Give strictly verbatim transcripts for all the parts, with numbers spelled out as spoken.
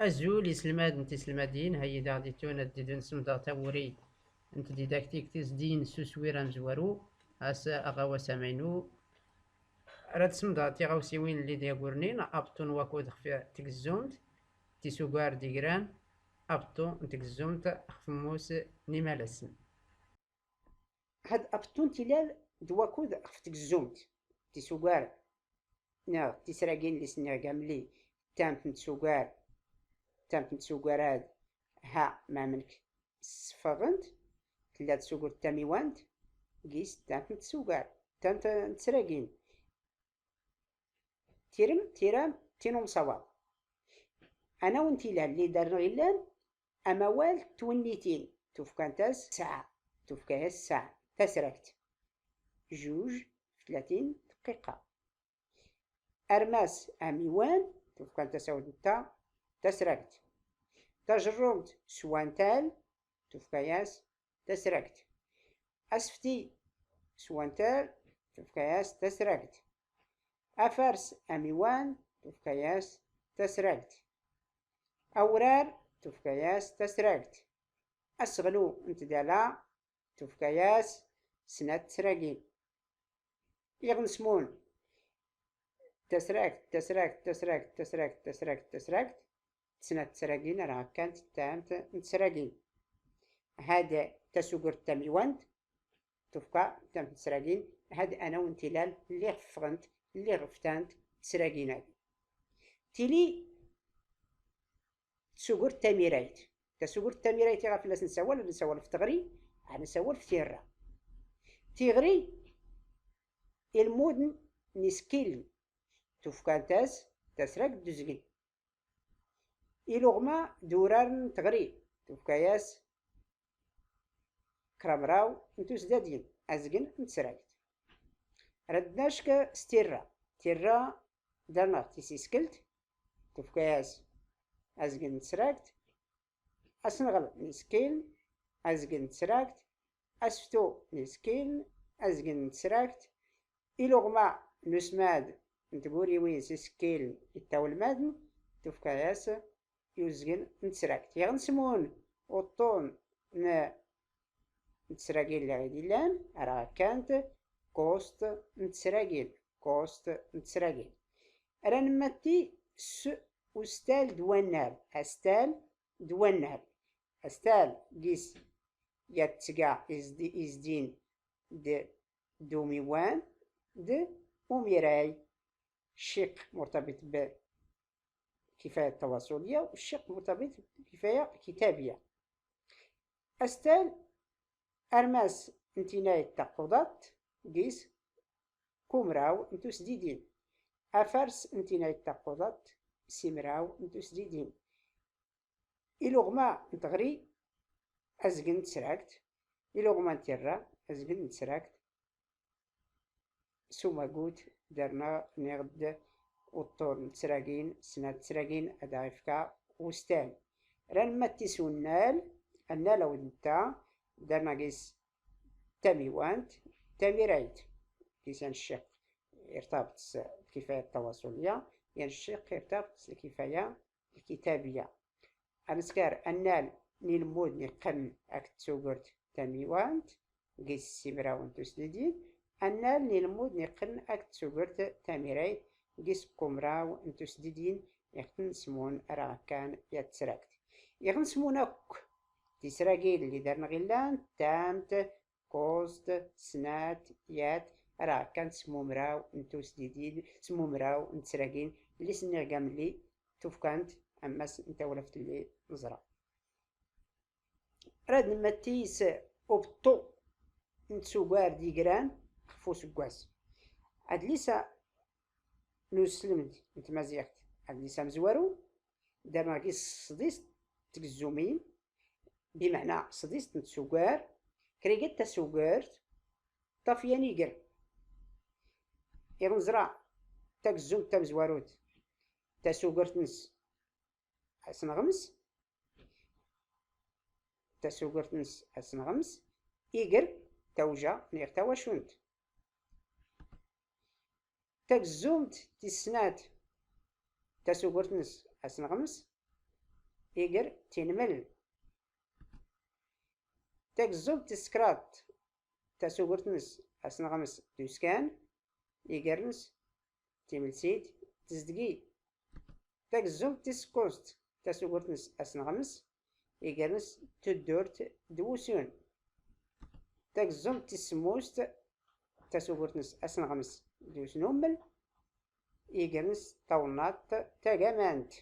Azul iselmaden d tiselmadin, ha-yi-d aɣ-d-itun ad d-id-nsemdeɣ tawuri n tdidaktikt tizdin s uswir amezwaru, ass aɣawas amaynu. Rad semdeɣ tiɣawsiwin lli d-yagurnin, abṭṭu n wakud ɣef tgezzumt, tisugar d-igran, abṭṭu n tgezzumt ɣef mmus n imalasen. Had abṭṭu n tilal d wakud ɣef tgezzumt, tisugar neɣ tisragin lli s-nniɣ gamli, tamt n tsugar, tamt n tsugar-ad, ha mamnk sfeɣent, tella tsugurt tamiwant, gis tamt n tsugar, tamt n tsragin. Tirm, tiram, tin umsawaḍ. Anaw n tilal lli darnɣ illan, amawal n twennitin, tufkant-as ssaɛa, tufka-yas ssaɛa, tasragt. Juj f tlatin dqiqa. Armas amiwan, tufkant-as awd nta, tasragt. Tajrrumt s wantal, tufka-yas tasragt. Asfti s wantal, tufka-yas tasragt. Afars amiwan, tufka-yas tasragt. Awrar, tufka-yas tasragt. Asɣnu n tdala, tufka-yas snat tsragin. Iɣ nsmun tasragt, tasragt, tasragt, tasragt, tasragt, tasragt, snat tsragin, ar ɣ-kkant tamt n tsragin. Had tasugurt tamiwant, tufka tamt n tsragin, had anaw n tilal lli ɣ-ffɣent, lli ɣ-ftant tsragin-agi. Tili tsugurt tamirayt. Tasugurt tamirayt i ɣef fell-as nsawal, ad nsawal f tɣri, ad nsawal f tirra. Tiɣri, ilmuden n isekkilen, tufkant-as tasragt d uzgen. Iluɣma d urar n tɣri, tufka-yas kramraw n tusdadin, azgen n tsragt. Rad nack s tirra. Tirra darnɣ tisiskelt, tufka-yas azgen n tsragt. Asnɣel n isekkilen, azgen n tsragt. Asftu n isekkilen, azgen n tsragt. Iluɣma n usmad n tguriwin s isekkilen ittawlmaden, tufka-yas i uzgen n tsragt. Iɣ nsmun uṭṭun n, n tsragin lli ɣid illan, ar ɣ-kkant kuẓt n tsragin, kuẓt n tsragin. Ra nmatti s ustal d wannal, astal d wannal. Astal gis yat tga izdi-, izdin d, d umiwan d umiray. Cciq murtabit b kifaya tawasuliya, u cciq murtabit kifaya kitabiya. Astal, armas n tinayt taquḍaṭ gis kumraw n tusdidin. Afars n tinayt taquḍaṭ simraw n tusdidin. Iluɣma n tɣri, azgen n tsragt. Iluɣma n tirra, azgen n tsragt. S umagut darnɣ niɣd uṭṭun n tsragin, snat tsragin ad aɣ-ifka ustal. Ra nmatti s unnal, annal awd nta, darnɣ gis tamiwant, tamirayt. Gis yan cciq irtabṭ s lkifaya ttawasuliya, yan cciq irtabṭ s lkifaya lkitabiya. Anskar annal n ilmud n iqqen ak tsugurt tamiwant, gis simraw n tusdidin, annal n ilmud n iqqen ak tsugurt tamirayt, gis kumraw n tusdidin, iɣ tnsmun ar ɣ-kkan yat tsragt. Iɣ nsmun akk tisragin lli darnɣ illan, tamt, kuẓt, snat, yat, ar ɣ-kkan smumraw n tusdidin, smumraw n tsragin, lli s-nniɣ gamli tufkant ammas n tawlaft lli nẓra. Rad nmatti s ubṭṭu n tsugar d igran ɣef useggas. Adlis-a n uselmed n tmaziɣt, adlis amezwaru, darnɣ gis sḍist tgezzumin, bimeɛna sḍist n tsugar, krigit tasugurt, ṭaf yan iger. Iɣ nẓra tagezzumt tamezwarut, tasugurt-nnes asnɣmes, tasugurt-nnes asnɣmes, iger tawja niɣ tawacunt. Tagezzumt tis snat, tasugurt-nnes asnɣmes, iger tinmel. Tagzzumt tis kraḍt, tasugurt-nnes asnɣmes d uskan, iger-nnes timelsit d tezdgi. Tagzzumt tis kkuẓt, tasugurt-nnes asnɣmes, iger-nnes tuddurt d wusun. Tagzzumt tis semmust, tasugurt-nnes asnɣmes d usnummel, iger-nnes tawennaḍt tagamant.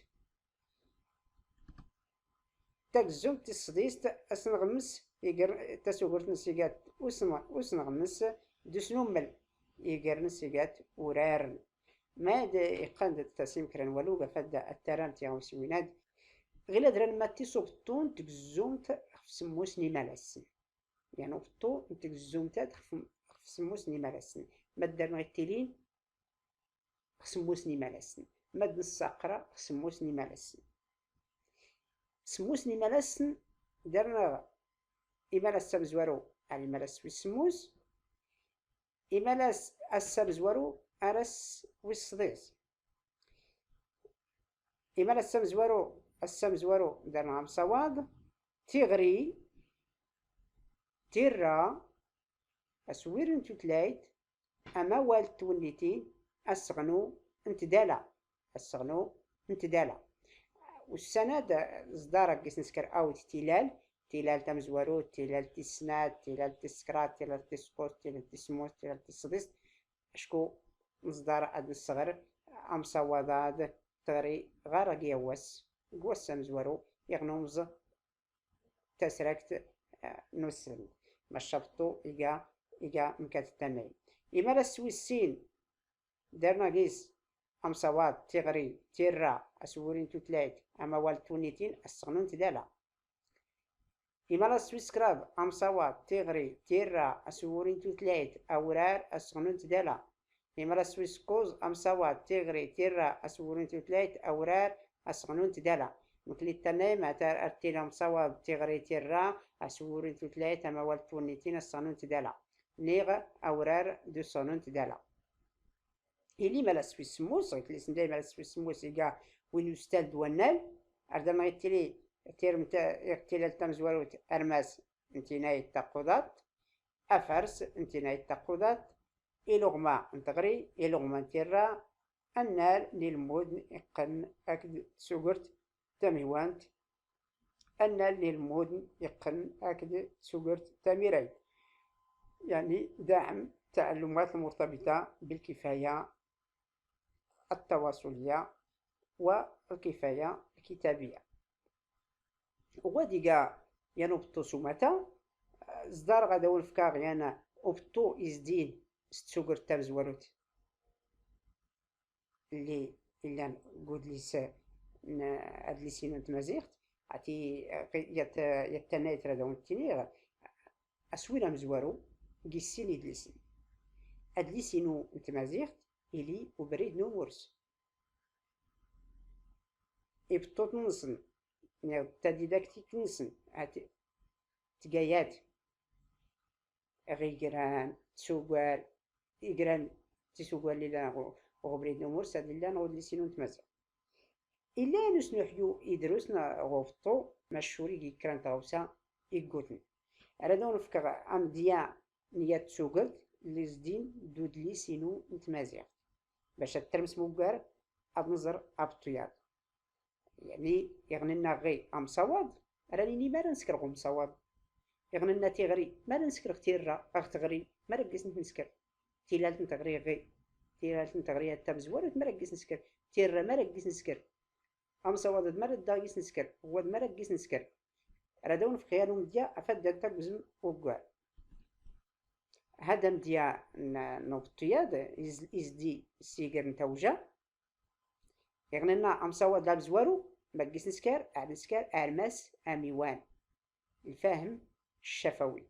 Tagzzumt tis sḍist, asnɣmes, iger, tasugurt-nnes iga-tt usn-, usnɣmes d usnummel, iger-nnes iga-tt uraren. Ma d iqqan d tasim kra n walug, afad ad taramt tiɣawsiwin-ad. Ɣilad ran ma tis ubeṭṭu n tgezzumt ɣef semmus n imalassen. Yan ubeṭṭu n tgezzumt-ad ɣef, ɣef semmus n imalassen. Ma d-rnɣ ittilin ɣef semmus n imalassen. Ma d-nessaqra ɣef semmus n imalassen. Semmus n imalassen, darnɣ imalas amezwaru ar imalas wis semmus, imalas ass amezwaru ar ass wis sḍis. Imalas amezwaru, ass amezwaru darnɣ amsawaḍ, tiɣri, tirra, aswir n tutlayt, amawal n twennitin, asseɣnu n tdala. Asseɣnu n tdala. Ussan-ad ẓḍar gis nsker awd tilal, tilal tamezwarut, tilal tis snat, tilal tis kraḍt, tilal tis kkuẓt, tilal tis semmust, tilal tis sḍist. Acku nẓḍar ad nseɣr amsawaḍ-ad tiɣri ɣar agi awass, g wass amezwaru, iɣ numẓ tasragt, eh, n usrem. Maca beṭṭu iga, iga mkat tannay. Imalas wis sin, darnɣ gis amsawaḍ, tiɣri, tirra, aswuri n tutlayt, amawal n twennitin, asseɣnu n tdala. Imalas wis kraḍ, amsawaḍ, tiɣri, tirra, aswuri n tutlayt, awrar, asseɣnu n tdala. Imalas wis kkuẓ, amsawaḍ, tiɣri, tirra, aswuri n tutlayt, awrar, asseɣnu n tdala. Mkli tannay, ma tar ar tili amsawaḍ, tiɣri, tirra, aswuri n tutlayt, amawal n twennitin, asseɣnu n tdala. Niɣ awrar d usseɣnu n tdala. Ili imalas wis semmus, ɣiklisen da imalas wis semmus iga win ustal d wannal, ar darnɣ ittili tirmt, iɣ tilalt tamezwarut armas n tinayt taquḍaṭ, afars n tinayt taquḍaṭ, iluɣma n tɣri, iluɣma n tirra, annal n ilmudn iqqen akked tsugrt tamiwant, annal n ilmudn iqqen akked tsugrt tamirayt. يعني دعم التعلمات المرتبطة بالكفاية التواصلية والكفاية الكتابية. Wa d iga yan ubeṭṭu s umata, ẓḍar ɣad awen fkaɣ yan ubeṭṭu izdin s tsugrt tamezwarut lli illan g udlis n, adlis-inu n tmaziɣt, ati, yat, yat tannayt rad awen ttiniɣ, aswir amezwaru gis sin idlisen. Adlis-inu n tmaziɣt ili Ubrid n umurs. Ibeṭṭuten-nsen, niɣ tadidaktikt-nsen, ati, tga yat ɣ igran, tsugar, igran, tisugar lli illan ɣ, ɣ ubrid n umurs, ad illan ɣ udlis-inu n tmaziɣt. Illa yan usnuḥyu idrusen ɣ ubeṭṭu, maca ur igi kra n tɣawsa igguten. Rad awen fkeɣ amedya n yat tsugrt lli izdin d udlis-inu n tmaziɣt, bac ad trmsm uggar ad nẓr abeṭṭu-yad. يعني, iɣ nenna ɣi amsawaḍ, ra nini ma ra nskr ɣ umsawaḍ. Iɣ nenna tiɣri, ma ra nskr ɣ tirra, ɣ tɣri, ma ra gis nskr. Tilalt n tɣri ɣi, tilalt n tɣri ad tamezwarut, ma ra gis nskr. Tirra, ma ra gis nskr. Amsawaḍ d ma ra dda gis nskr, ɣwad ma ra gis nskr. Rad awen fkeɣ yan umedya afad ad tagzem uggar. Had amedya n, n ubeṭṭu-yad, iz, izdi s iger n tawja. Iɣ nenna amsawaḍ d amezwaru, ma gis nskr, ad nskr armas amiwan. Lfahm ccafawi.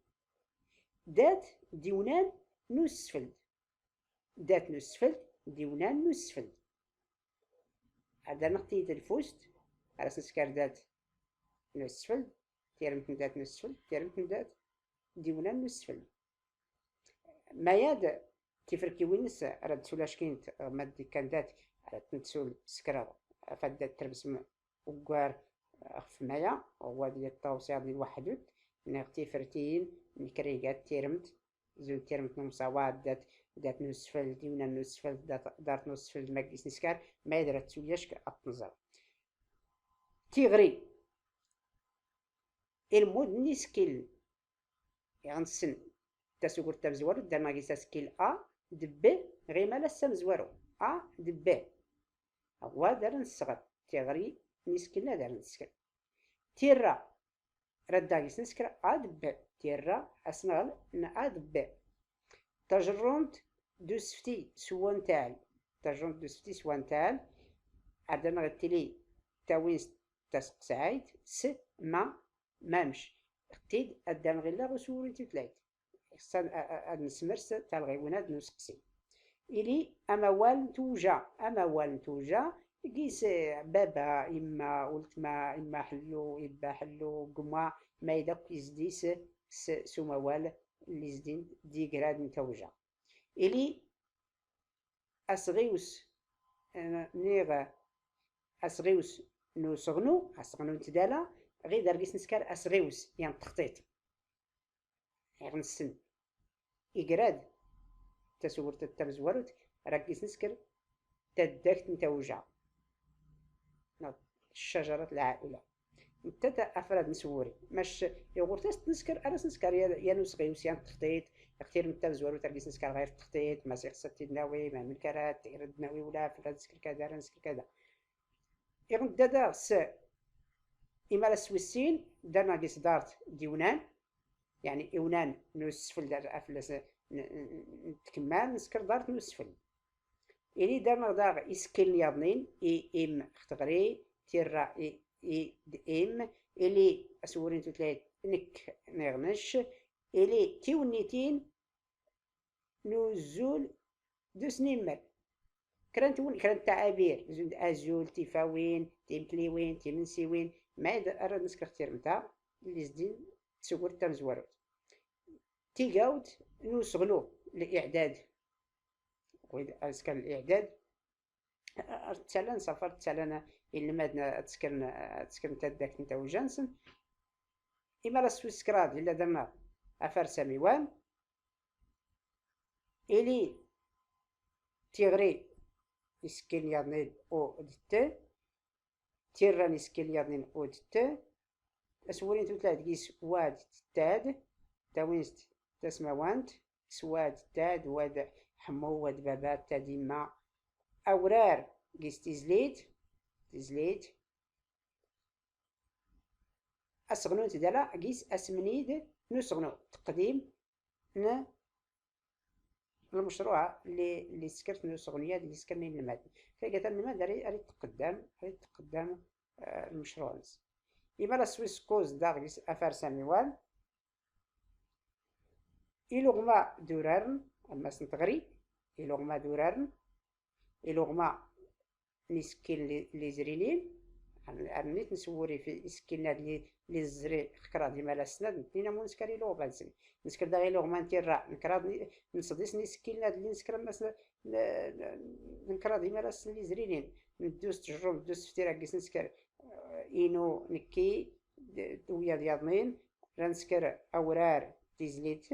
Dat d iwnan n usfeld. Dat n usfeld d iwnan n usfeld. Ad rnɣ tiyt lfust, ar as nskr dat n usfeld, tirmt n dat n usfeld, tirmt n dat d iwnan n usfeld. Mayad tifrkiwin-nnes rad sul ackint, ma d ikkan dat rad tent sul skrɣ, afad ad trmsm uggar ɣef maya, wa d yat tawṣiḍ n lwaḥdut, neɣ tifrtin n krigat, tirmt, zun tirmt n umsawaḍ, dat, dat n usfeld, iwnan n usfeld, dat, dart n usfeld, ma gis nskar, ma yadra tsuyac ad tnẓer. Tiɣri, ilmud n iskil, iɣ nssen tasugurt tamezwarut, darnaɣ gis askil A d B, ɣ imalas amezwaru, A d B. Wa d ara nsɣer, tiɣri n iskil ad ara nsker. Tirra, raddaɣ gis nsker A d B, tirra asnɣel n A d B. Tajrrumt d usfti s wantal, tajrrumt d usfti s wantal, ad darnaɣ tili tawinst taseqsayt s ma mamc. Ɣ tid ad darnaɣ illa ɣ uswuri n tutlayt. Xas ad, ad, ad nsmers talɣiwin ad nuseqsi. Ili amawal n tuja, amawal n tuja, gis, eh, baba, imma, ultma, imma ḥellu, ibba ḥellu, gma, ma yid akk izdis s, s umawal li zdin d igrad n tawja. Ili asɣiws, eh, niɣ asɣiws n useɣnu, aseɣnu n tdala, ɣid ar gis nskar asɣiws, yan texṭiṭ. Iɣ nssen igrad tasugurt tamezwarut, rad gis nsker taddagt n tawja. Neɣ ccajarat lɛaila. Netta ta afrad n swuri. Mac iɣ ur tas nsker, ar as nsker yan, yan usɣiws, yan texṭiṭ, iɣ tirmt tamezwarut ar gis nsker ɣir texṭiṭ, mas ixṣṣa tid nawi, ma mlk ara tirad nawi ula, fla nsker kada, ara nsker kada. Iɣ nda daɣ s imalas wis sin, darnaɣ gis dart d iwnan, yani iwnan n usfel, dar aflas n, n, n tkemmal, nsker dart n usfel. Ili darnaɣ daɣ iskkilen yaḍnin, i, im ɣ tɣri, tirra, i, i d im, ili aswuri n tutlayt nekk niɣ nec, ili tiwnitin n uzzul d usnimmer. Kra n twen-, kra n ttaɛabir, zun d azul, tifawin, timekliwin, timensiwin, ma yad ara nsker ɣ tirmt-a, li zdin tsugurt tamezwarut. Tigawt n useɣnu, liɛdad, wid azkar liɛdad, ar ttalan, ṣafa ar ttalan inelmaden ad skren, ad skren taddagt n tawja-nsen. Imalas wis kraḍ, illa darnaɣ afars amiwan, ili tiɣri n iskkilen yaḍnin u d t, tirra n iskkilen yaḍnin u d t, aswuri n tutlayt gis wa d t tad, tawinst tasmawant, s wa d t tad, wa d ḥemmu, wa d baba, ta d imma, awrar gis tizlit, tizlit, aseɣnu n tdala gis asmnid n useɣnu, taqdim n lmecruɛ li, li tskert n useɣnu-ad li skren inelmaden. Taga tanelmad ar i, ar i tqeddam, ar i tqeddam, eh, lmecruɛ-nnes. Imalas wis kuẓ daɣ gis afars amiwan, iluɣma d urarn, ammas n tɣri, iluɣma d urarn, iluɣma n iskkilen li, li zrinin, ar, ar nit nswuri f iskkilen-ad li, li zri ɣ kraḍ imalasn-ad, ntnin am ur nskar iluɣma-nsen. Nskar daɣ iluɣma n tirra, n kraḍ n, n sḍis n iskkilen-ad li nskar ammas n, n, n kraḍ imalasn li zrinin, nddu s tjerrumt, nddu s teftir, ar gis nskar, eh, inu, nekki, d, d wiyaḍ yaḍnin, ra nskar awrar, tizlit,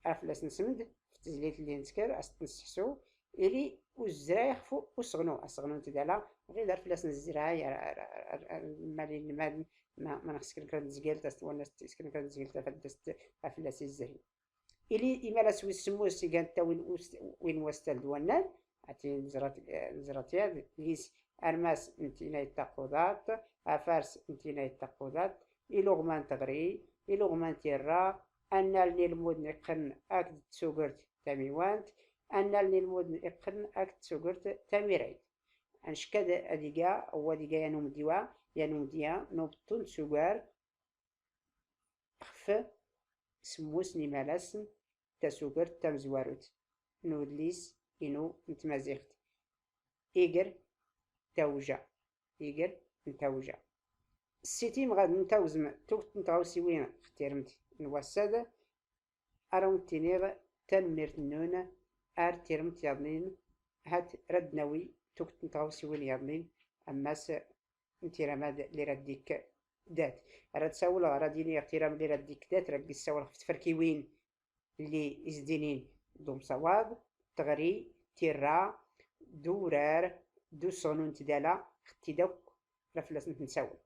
ar fell-as nsmd f tezlit lli nsker, as-tt-nseḥsu, ili uzray xf useɣnu, aseɣnu n tdala, ɣid ar fell-as nzray, ar, ar, ar, ar, ma d inelmaden, ma, ma nɣ skren kra n tezgelt, as-t-, wanna s-, skren kra n tezgelt, ar fell-as, ar fell-as izri. Ili imalas wis semmus igan ta win us-, win wastal d wannan, ati nẓra-t, nẓra-t yad, gis armas n tinayt taquḍaṭ, afars n tinayt taquḍaṭ, iluɣma n tɣri, iluɣma n tirra, annal n ilmuden iqqnen akked tsugert tamiwant, annal n ilmuden iqqnen akked tsugert tamirayt. Anckad ad iga, wa ad iga yan umdiwa, yan umdiya n ubṭṭu n tsugar xf semmus n imalasn tasugert tamzwarut n udlis inu n tmaziɣt. Iger tawja. Iger n tawja. Ssitim ɣad ntawzm tugt n tɣawsiwin ɣ tirmt n wass-ad, ar awen-ttiniɣ tanemmirt-nnun, ar tirmt yaḍnin, hat rad nawi tugt n tɣawsiwin yaḍnin, ammas n tiramad li rad dikk dat. Rad sawlɣ, rad iniɣ tira mli rad dik dat, rad gis sawlɣ f tferkiwin lli izdinin d umsawaḍ, tɣri, tirra, d urar, d usɣnu n tdala, xti dakk ra flasnt nsawel.